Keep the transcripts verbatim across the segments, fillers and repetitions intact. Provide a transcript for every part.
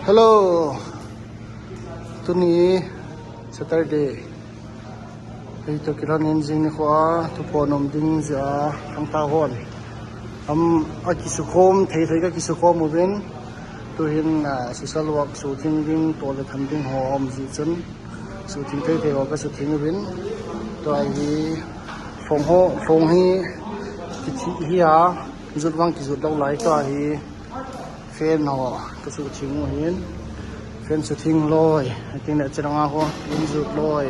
Hello. Tuni Saturday. Hei to kilhon in jing nikho a thuphon um ding jeh a thangta hon. Am a kisukhom thei thei ka kisukhom uvin. Tuhin, ah, social work suthing ding, tol le tham ding ho um jeh chun. Suthing thei thei ho ka suthing uvin. Tua hi phong ho, phong hi kithi hi a, jut vang kijut lou lai tua hi. Fan ho, ka suthing u hin. Fan suthing loi, ating le chiranga ho, in jut loi.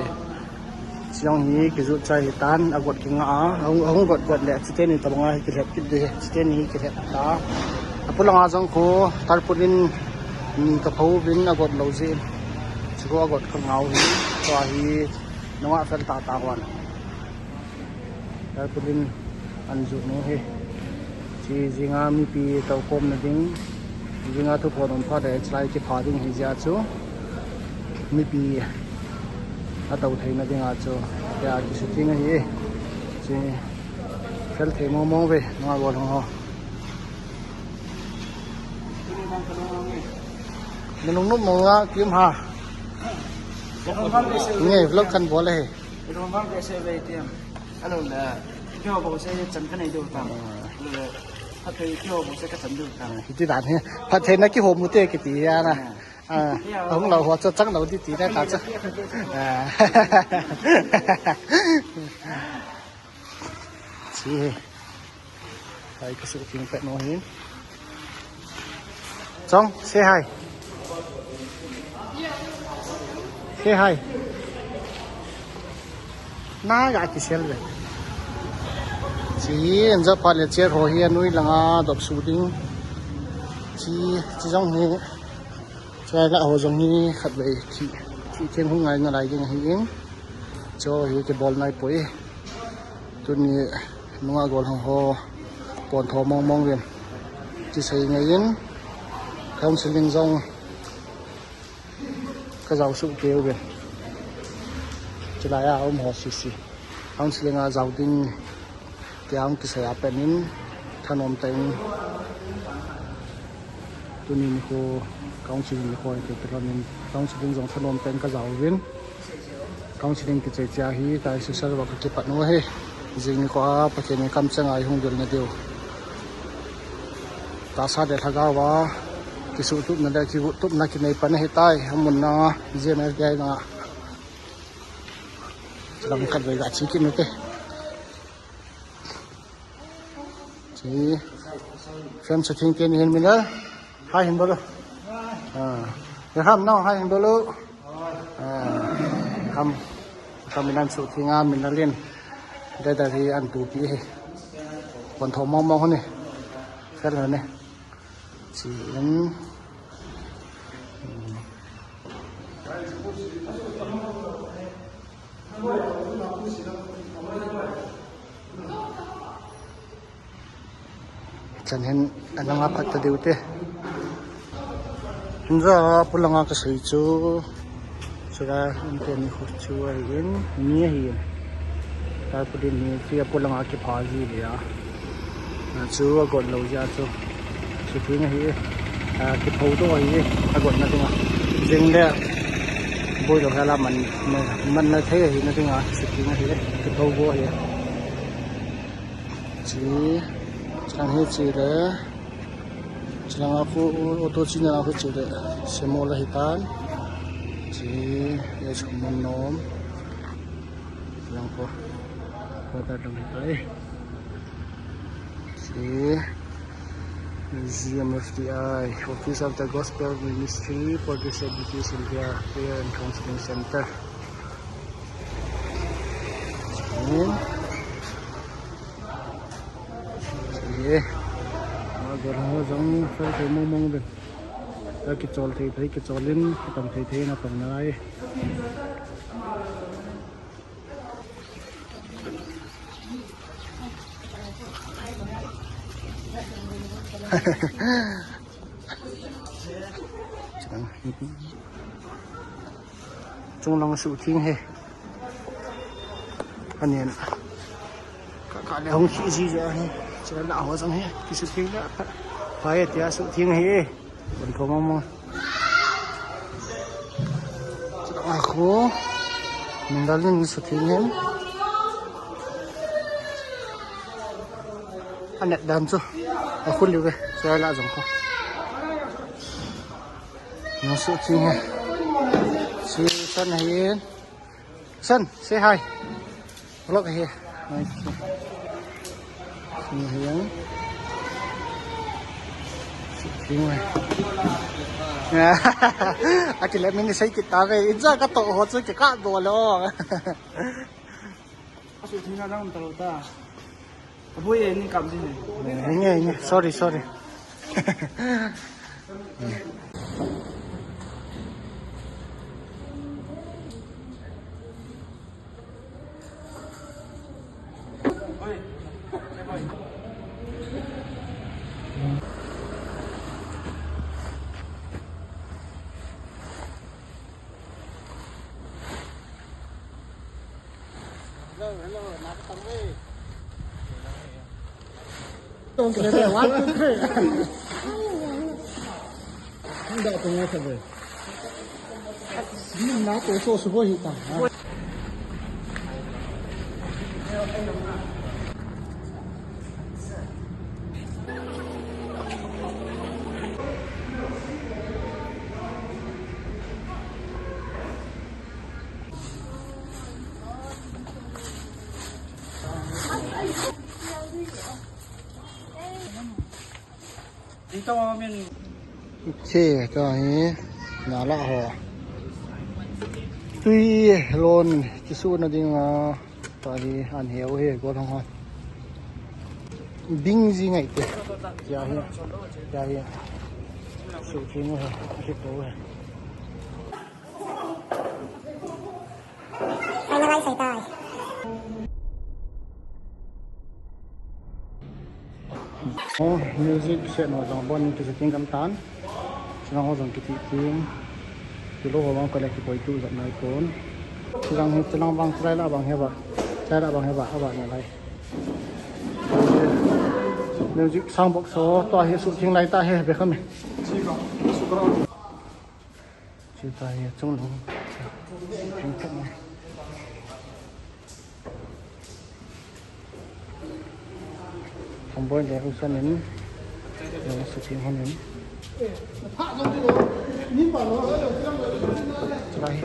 Chiang hi kijut chai hi tan, a got kinga a, ahung, ahung got got le, chiteni tabanga hi kilhep kit de, chiteni hi kilhep ta. A pulanga jong ko, tarpaulin ni ka pho vin a got lou jeh. Chiko a got ka ngau hi, tua hi, nunga fel ta ta wan. Tarpaulin an jut nu hi. Chi jinga mipi toukhom na ding. Jinga thuphon um phat le chilai kipha ding hi jeh chu. Mipi a tou thei na ding a chu. Tia kisuthing ahi. Chi fel thei mong mong ve. Nunga gol ho. Nalung nup mong a kim ha. Nge vlog kan bol e. Alo le, keiho bou se chan ka nei diu tam. Alo le, phatthei keiho bou se ka chan diu tam. Hiti dan hi. Phatthei na kihom u te kiti hi a na. Ah, ahung lou ho chu chang lou ti ti na ta chu. Ah. Chi hi. Hai ka suthing pet nu hin. Chong, say hi. Say hi. Na ga kisel ve. Chi, an ja phat le chair ho hi anoi langa dop su ding. Chi, chi jong hi. Chai la ho jong hi khatvei thi, thi theng hung ngai nalai ding ahi in. Cho hi kibol nai poi. Tuni nunga gol hung ho pon tho mong mong vin. Chi sei ngai in. Counseling jong ka jao suh keu vin. Chilai a um ho sisi. Counseling a jao ding. Tia hung kisei a pen in thanom tah in tuni nikho counseling nikho in kei kilhon in counseling jong thanom tah in ka jao uvin. Counseling kichai chia hi tai social work kipat nu hi. Jing nikho a Pathen in kamcheng a i hung dil na diu. Tahsa le lhagao a kisuhtupna le kivutupna kinei pan ahi tai. Amun na G M F D I na. Lang khatvei ga chi kit nu te. Chi. Friend shooting te ni hin mina. Hi hin bolo. Ah. Ye ham nao hi hin bolo. Ah. Ham. Ham minan shooting a minalin. Dada hi an tu pi hi. Kon tho mong mong ni. Friend ni. Chi in. Chan hin ananga phat ta diu te. Hinja pulanga ka sei chu. Chura in te ni khu chu ahi in, ni ahi in. Tarpaulin ni chu apulanga kipha ji le a. A chu a got lou jeh a chu. Shooting ahi e. A, kipho doh ahi e. A got na dinga. Jing le. Boi lou hela man, man, man na thei ahi na dinga. Shooting ahi e. Kipho doh ahi e. Chi. Chang hi chi le. Chang a khu auto chi na khu chi le. Semo la hi tan. Chi. Yes, mun nom. Lang ko. Ko ta dong hi tai. See, G M F D I, Office of the Gospel Ministry, Police Education, Prayer and Counseling Center. See, see, ma gor ho jong fel thei mong mong den. Ta kichol thei thei, kichol in, kitong thei thei na tong nalai. Chunglang suhtheng hi. Anin. Ka, ka le hung khi ji ja hi. Chila ho jong hi. Kisuhtheng le. Phai tia suhtheng hi. Bon thom mong. Chu dang a khu. Min dal in suthing hen. Anet dan chu. A khu liu ve. Chu la jong khu. Nang suthing hen. Si san hen. Son, say hi. Vlog here. Nice. Sing here. Sing here. Aki le mini say kita ve. Inja ka to ho chu ki ka do lo. Asu thina dang talo ta. Aboi, eh, ni kap jin eh. Nge, nge. Sorry, sorry. Hello, hello, nakatang eh. Tong kile, one, two, three. Hindi ako nga sabi. Hindi na ako, so subo hita. Che, tua hi, nala ho. Tui lon, kisu na ding a, tua hi, an heu hi, go thong ho. Ding ji ngai te. Tia hi, tia hi. Su thing ho, ki to ho. Finalize tai. Oh, music set no jong bon ki setting kam tan. Chang ho jong ki ti ting. Ki lo ho bang ko le ki poi tu jat nai kon. Chang hi chang bang chai la bang he ba. Chai la bang he ba, ha ba na lai. Music sound box ho to hi su thing lai ta he be kham. Chuta hi chungnung. Thamboi le Husan in, le Suting hon in. Chulai.